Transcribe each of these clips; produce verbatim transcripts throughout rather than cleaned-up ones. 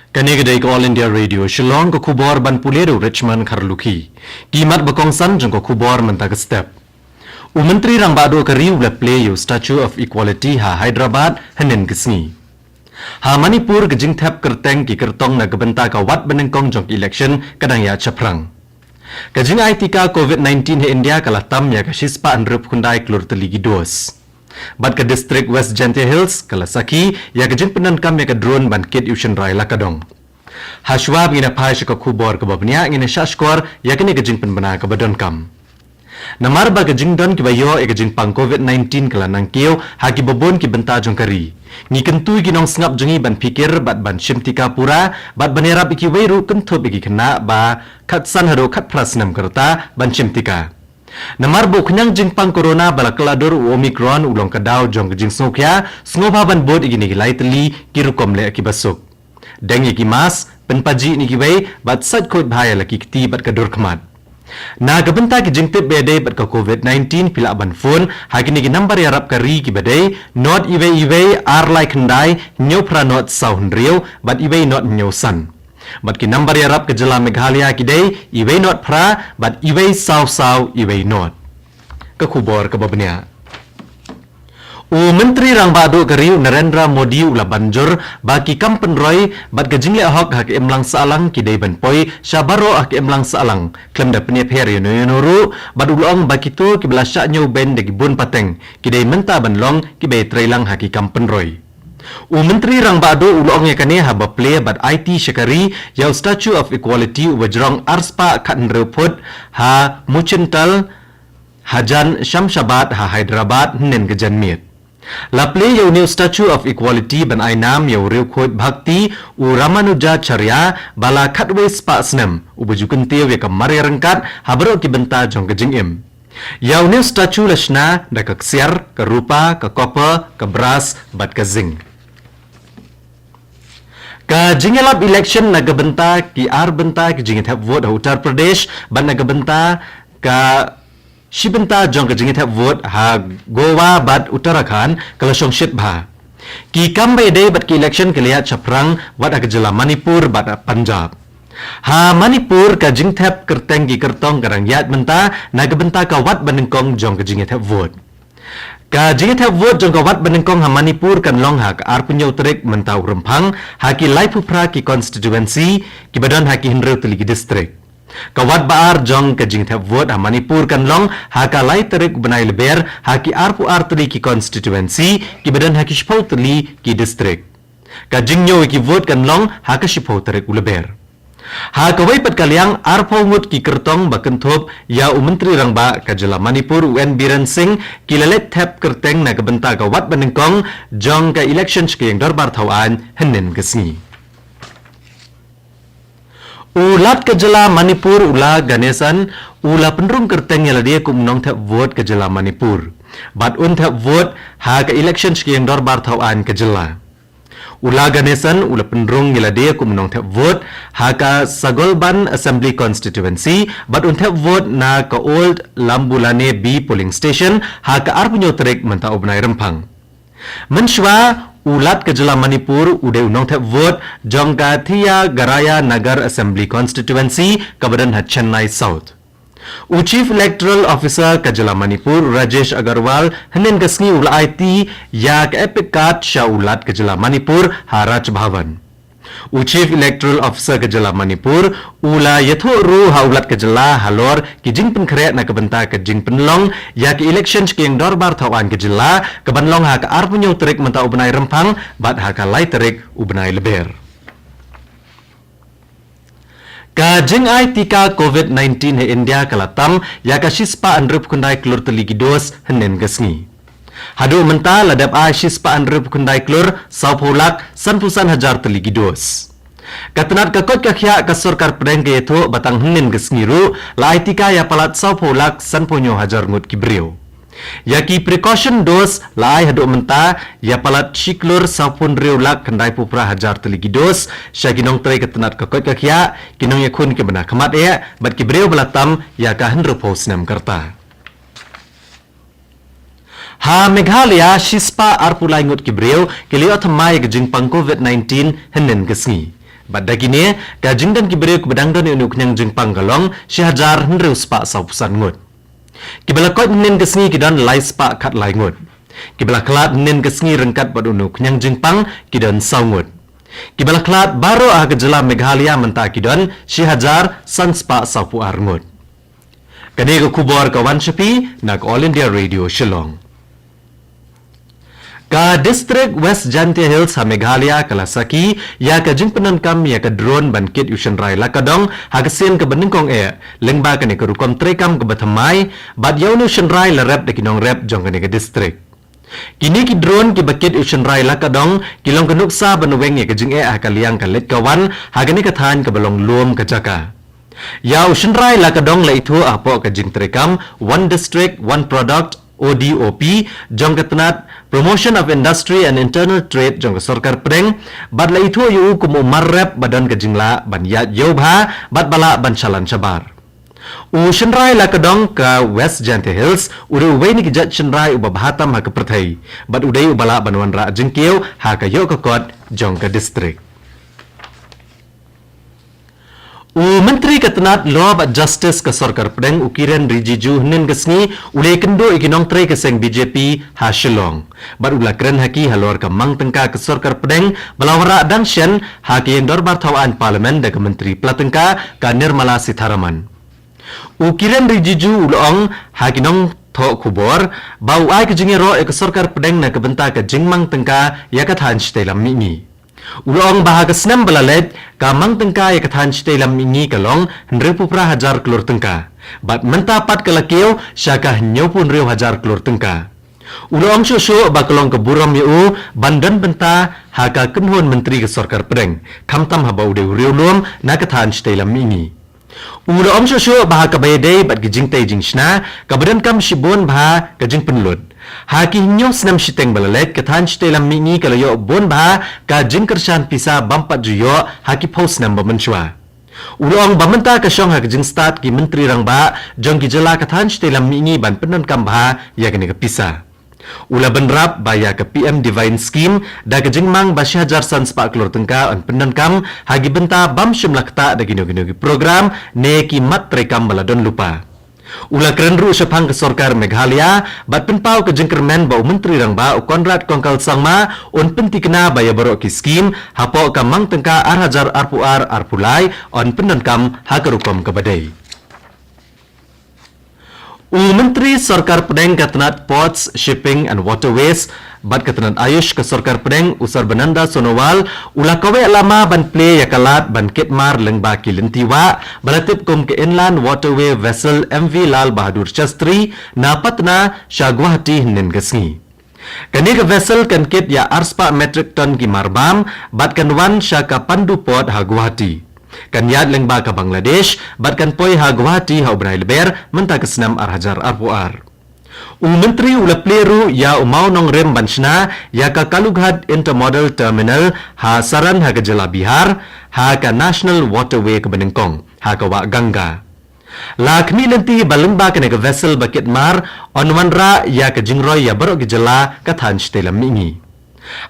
Kane ka dei ka All India Radio Shillong, ka khubor ban pule da u Richmond Kharlukhi. Ki mat ba kongsan jong ka khubor mynta ka step. U Myntri Rangbah Duh ka ri u la plie ïa u Statue of Equality ha Hyderabad hynnin ka sngi. Ha Manipur ka jingthep kyrteng ki kyrtong na ka bynta ka wat banyngkong jong ka election ka dang ïaid shaphrang. Ka jingai tika covid nineteen ha India ka la tam ïa ka shispah hynriewphew khyndai klur tylli ki dos. Bad ka district West Jaintia Hills ka la sakhi ïa ka jingpyndonkam ïa ka drone ban kit ïa u shynrai la ka dong. Hashwa ba ngin ïa phai sha ka khubor kaba bniah, ngin ïa shah shkor ïa kane ka jingpynbna kaba donkam. Namar ba ka jingdon kiba ïoh ïa ka jingpang covid nineteen ka la nangkiew ha kiba bun ki bynta jong ka ri, ngi kyntu ïa ki nongsngap jong ngi ban phikir bad ban shim tika pura bad ban ïarap ïa kiwei ruh kynthup ïa ki khynnah ba khatsan haduh khatphra snem ka rta ban shim tika. Namar ba u khñiang jingpang corona ba la kylla dur u Omicron u long ka daw jong ka jingsngewkhia, sngewbha ban bud ïa kine ki lai tylli ki rukom leh kiba suk. Deng ïa ki mask, pynpaw jingïeit ïa kiwei bad sait khuid bha ïa la ki kti bad ka dur khmat. Na ka bynta ki jingtip ba ïadei bad ka covid nineteen, phi lah ban phone ha kine ki nambar ïarap ka ri kiba dei, not iwei iwei ar lai khyndai hynñiew phra not saw hynriew bad iwei not hynñiew san. Bad ki nambar ïarap ka jylla Meghalaya ki dei, iwei not phra bad iwei saw saw iwei not. Ka khubor kaba bniah. U Myntri Rangbah Duh ka ri u Narendra Modi u la ban jur ba ki kam pynroi bad ka jingleh hok ha ka imlang sahlang ki dei ban poi sha baroh ha ka imlang sahlang, khlem da pynïapher ïano ïano ruh, bad u la ong ba kito kiba la shah ñiewbeiñ da ki bun pateng ki dei mynta ban long kiba ïatreilang ha ki kam pynroi. U Myntri Rangbah Duh u la ong ïa kane haba plie bad aiti sha ka ri ïa u Statue of Equality uba jrong arspah khathynriew phut ha Muchindal hajan Shamshabad ha Hyderabad hynnin ka janmiet. La plie ïa une u Statue of Equality ban ai nam ïa u riewkhuid bhakti u Ramanujacharya ba la khatwei spah snem, uba ju kyntiew ïa ka mar ïaryngkat ha baroh ki bynta jong ka jingim. Ïa une u statue la shna da ka ksiar, ka rupa, ka copper, ka brass bad ka zinc. Ka jingïalap election na ka bynta ki ar bynta ki jingïathep vote ha Uttar Pradesh bad na ka bynta ka shi bynta jong ka jingïathep vote ha Goa bad Uttarakhand ka la shong shit bha. Ki kam ba ïadei bad ki election ki la ïaid shaphrang wat ha ka jylla Manipur bad ha Punjab. Ha Manipur ka jingthep kyrteng ki kyrtong ka dang ïaid mynta na ka bynta ka wat banyngkong jong ka jingïathep vote. Ka jingïathep vote jong ka wat banyngkong ha Manipur kan long ha ka arphew hynñiew tarik mynta u Rymphang ha ki laiphew phra ki constituency kiba don ha ki hynriew tylli ki district. Ka wat ba ar jong ka jingïathep vote ha Manipur kan long ha ka lai tarik u bnai Lber ha ki arphew ar tylli ki constituency kiba don ha ki shiphew tylli ki district. Ka jingñiew ïa ki vote kan long ha ka shiphew tarik u Lber. Ha kawei pat ka liang, arphew ngut ki kyrtong ba kynthup ïa u Myntri Rangbah ka jylla Manipur u N Biren Singh ki la leit thep kyrteng na ka bynta ka wat banyngkong jong ka election sha ka ïing dorbar thaw aiñ hynnin ka sngi. U Lat ka jylla Manipur u La Ganesan u la pynrung kyrteng ïa lade kum u nongthep vote ka jylla Manipur bad un thep vote ha ka election sha ka ïing dorbar thaw aiñ ka jylla. U La Ganesan u la pynrung ïa lade kum u nongthep vote ha ka Sagolband Assembly Constituency bad un thep vote na ka Old Lambulane B polling station ha ka arphew hynñiew tarik mynta u bnai Rymphang. Mynshuwa, u Lat ka jylla Manipur u dei u nongthep vote jong ka Thiagaraya Nagar Assembly Constituency kaba don ha Chennai South. U Chief Electoral Officer ka jylla Manipur, Rajesh Agarwal, hynnin ka sngi u la aiti ïa ka EPIC card sha u Lat ka jylla Manipur ha Raj Bhavan. U Chief Electoral Officer ka jylla Manipur u la ïathuh ruh ha u Lat ka jylla halor ki jingpynkhreh na ka bynta ka jingpynlong ïa ka election sha ka ïing dorbar thaw aiñ ka jylla kaban long ha ka arphew hynñiew tarik mynta u bnai Rymphang bad ha ka lai tarik u bnai Lber. Ka jingai tika covid nineteen ha India ka la tam ïa ka shispah hynriewphew khyndai klur tylli ki dos hynnin ka sngi. Haduh mynta la dep ai shispah hynriewphew khyndai klur sawphew lak sanphew san hajar tylli ki dos. Ka tnat ka koit ka khiah ka sorkar pdeng ka ïathuh ba tang hynnin ka sngi ruh la ai tika ïa palat sawphew lak sanphew hynñiew hajar ngut ki briew. Ïa ki precaution dose la ai haduh mynta ïa palat shi klur sawphew hynriew lak khyndaiphew phra hajar tylli ki dos sha ki nongtrei ka tnat ka koit ka khiah, ki nongïakhun kiba na khmat eh bad ki briew ba la tam ïa ka hynriewphew snem ka rta. Ha Meghalaya, shispah arphew lai ngut ki briew ki la ïoh thymmai ïa ka jingpang covid nineteen hynnin ka sngi. Bad da kine, ka jingdon ki briew kiba dang don ïa une u khñiang jingpang ka long shi hajar hynriew spah sawphew san ngut. Kiba la koit hynnin ka sngi ki don lai spah khatlai ngut. Kiba la khlad hynnin ka sngi ryngkat bad une u khñiang jingpang ki don saw ngut. Kiba la khlad baroh ha ka jylla Meghalaya mynta ki don shi hajar san spah sawphew ar ngut. Kane ka khubor ka wan sha phi na ka All India Radio Shillong. Ka District West Jaintia Hills ha Meghalaya ka la sakhi ïa ka jingpyndonkam ïa ka drone ban kit ïa u shynrai la ka dong ha ka sien kaba nyngkong eh, lyngba kane ka rukom treikam kaba thymmai, bad ïa une u shynrai la rep da ki nongrep jong kane ka district. Kine ki drone kiba kit ïa u shynrai la ka dong ki long ka nuksa ban weng ïa ka jingeh ha ka liang ka leit ka wan ha kane ka thaiñ kaba long lum ka jaka. Ïa u shynrai la ka dong la ithuh hapoh ka jingtreikam One District, One Product, O D O P, jong ka tnat Promotion of Industry and Internal Trade jong ka sorkar pdeng, bad la ithuh ïa u kum u mar rep ba don ka jinglah ban ïaid ïew bha, bad ba lah ban shalan shabar. U shynrai la ka dong ka West Jaintia Hills u dei uwei na ki jait shynrai uba bha tam ha ka pyrthei, bad u dei uba lah ban wanrah jingkiew ha ka ïoh ka kot jong ka district. U Myntri ka tnat Law bad Justice ka sorkar pdeng u Kiren Rijiju hynnin ka sngi u la ïakynduh ïa ki nongtrei ka seng B J P ha Shillong, bad u la kren ha ki halor ka mang tyngka ka sorkar pdeng ba la wanrah dang shen ha ka ïing dorbar thaw aiñ Parliament da ka Myntri pla tyngka ka Nirmala Sitharaman. U Kiren Rijiju u la ong ha ki nongthoh khubor ba u ai ka jingïaroh ïa ka sorkar pdeng na ka bynta ka jingmang tyngka ïa ka thaiñ shatei lam mihngi. U la ong ba ha ka snem ba la leit ka mang tyngka ïa ka thaiñ shatei lam mihngi ka long hynriewphew phra hajar klur tyngka, bad mynta pat ka la kiew sha ka hynñiewphew hynriew hajar klur tyngka. U la ong shuh shuh ba ka long ka burom ïa u ban don bynta ha ka kynhun myntri ka sorkar pdeng, khamtam haba u dei u riewlum na ka thaiñ shatei lam mihngi. U la ong shuh shuh ba ha kaba ïadei bad ki jingtei jingshna kaba donkam shibun bha ka jingpynlut. Ha ki hynñiew snem shiteng ba la leit ka thaiñ shatei lam mihngi ka la ïoh bun bha ka jingkyrshan pisa bym pat ju ïoh ha ki phew snem ba mynshuwa. U la ong ba mynta ka shong ha ka jingstad ki myntri rangbah jong ki jylla ka thaiñ shatei lam mihngi ban pyndonkam bha ïa kane ka pisa. U la bynrap ba ïa ka P M Divine Scheme da ka jingmang ba shi hajar san spah klur tyngka yn pyndonkam ha ki bynta bym shym la ktah da kino kino ki program ne ki mat treikam ba la don lypa. U la kren ruh shaphang ka sorkar Meghalaya bad pynpaw ka jingkyrmen ba u Myntri Rangbah u Conrad Kongkal Sangma un pynthikna ba ïa baroh ki skim hapoh ka mang tyngka ar hajar arphew ar arphew lai yn pyndonkam ha ka rukom kaba dei. U Myntri Sorkar Pdeng ka tnat Ports, Shipping and Waterways bad ka tnat Ayush ka Sorkar Pdeng u Sarbananda Sonowal u la kaweh lama ban plie ïa ka lad ban kit mar lyngba ki lynti wah ba la tip kum ka Inland Waterway Vessel M V Lal Bahadur Shastri na Patna sha Guwahati hynnin ka sngi. Kane ka vessel kan kit ïa ar spah metric ton ki mar bam bad kan wan sha ka Pandu Port ha Guwahati. Kan ïaid lyngba ka Bangladesh bad kan poi ha Guwahati ha u bnai Lber mynta ka snem ar hajar arphew ar. U Myntri u la plie ruh ïa u mawnongrim ban shna ïa ka Kalughat Intermodal Terminal ha Saran ha ka jylla Bihar ha ka National Waterway kaba nyngkong ha ka wah Ganga. La khmih lynti ba lyngba kane ka vessel ba kit mar yn wanrah ïa ka jingroi ïa baroh ki jylla ka thaiñ shatei lam mihngi.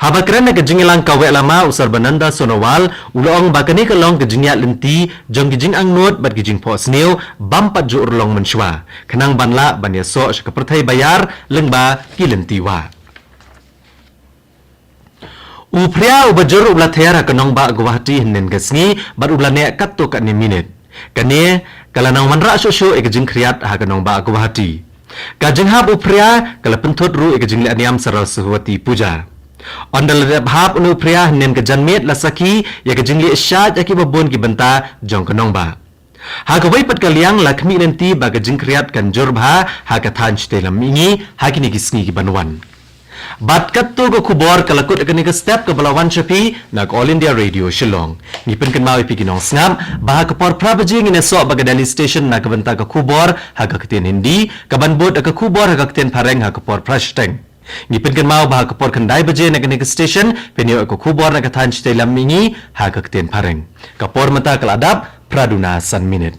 Haba kren ha ka jingïalang kaweh lama u Sarbananda Sonowal u la ong ba kane ka long ka jingïaid lynti jong ki jingangnud bad ki jingphohsniew bym pat ju urlong mynshuwa khnang ban lah ban ïasoh sha ka pyrthei ba ïar lyngba ki lynti wah. U phria uba jur u la ther ha ka nongbah Guwahati hynnin ka sngi bad u la neh katto katne minit. Kane ka la nang wanrah shuh shuh ïa ka jingkhriat ha ka nongbah Guwahati. Ka jinghap u phria ka la pynthut ruh ïa ka jingleh niam Saraswati Puja. Ynda la dep hap une u phria hynnin ka janmiet la sakhi ïa ka jingleh shaid ha kiba bun ki bynta jong ka nongbah. Ha kawei pat ka liang la khmih lynti ba ka jingkhriat kan jur bha ha ka thaiñ shatei lam mihngi ha kine ki sngi ki ban wan. Bad katto ka khubor ka la kut ha kane ka step kaba la wan sha phi na ka All India Radio Shillong. Ngi pynkynmaw ïa phi ki nongsngap ba ha ka por phra baje ngin ïasoh bad ka Delhi Station na ka bynta ka khubor ha ka ktien Hindi, kaban bud ha ka khubor ha ka ktien Phareng ha ka por phra shiteng. Ngi pynkynmaw ba ha ka por khyndai baje na kane ka station phin ïoh ïa ka khubor na ka thaiñ shatei lam mihngi ha ka ktien Phareng. Ka por mynta ka la dap phra duna san minit.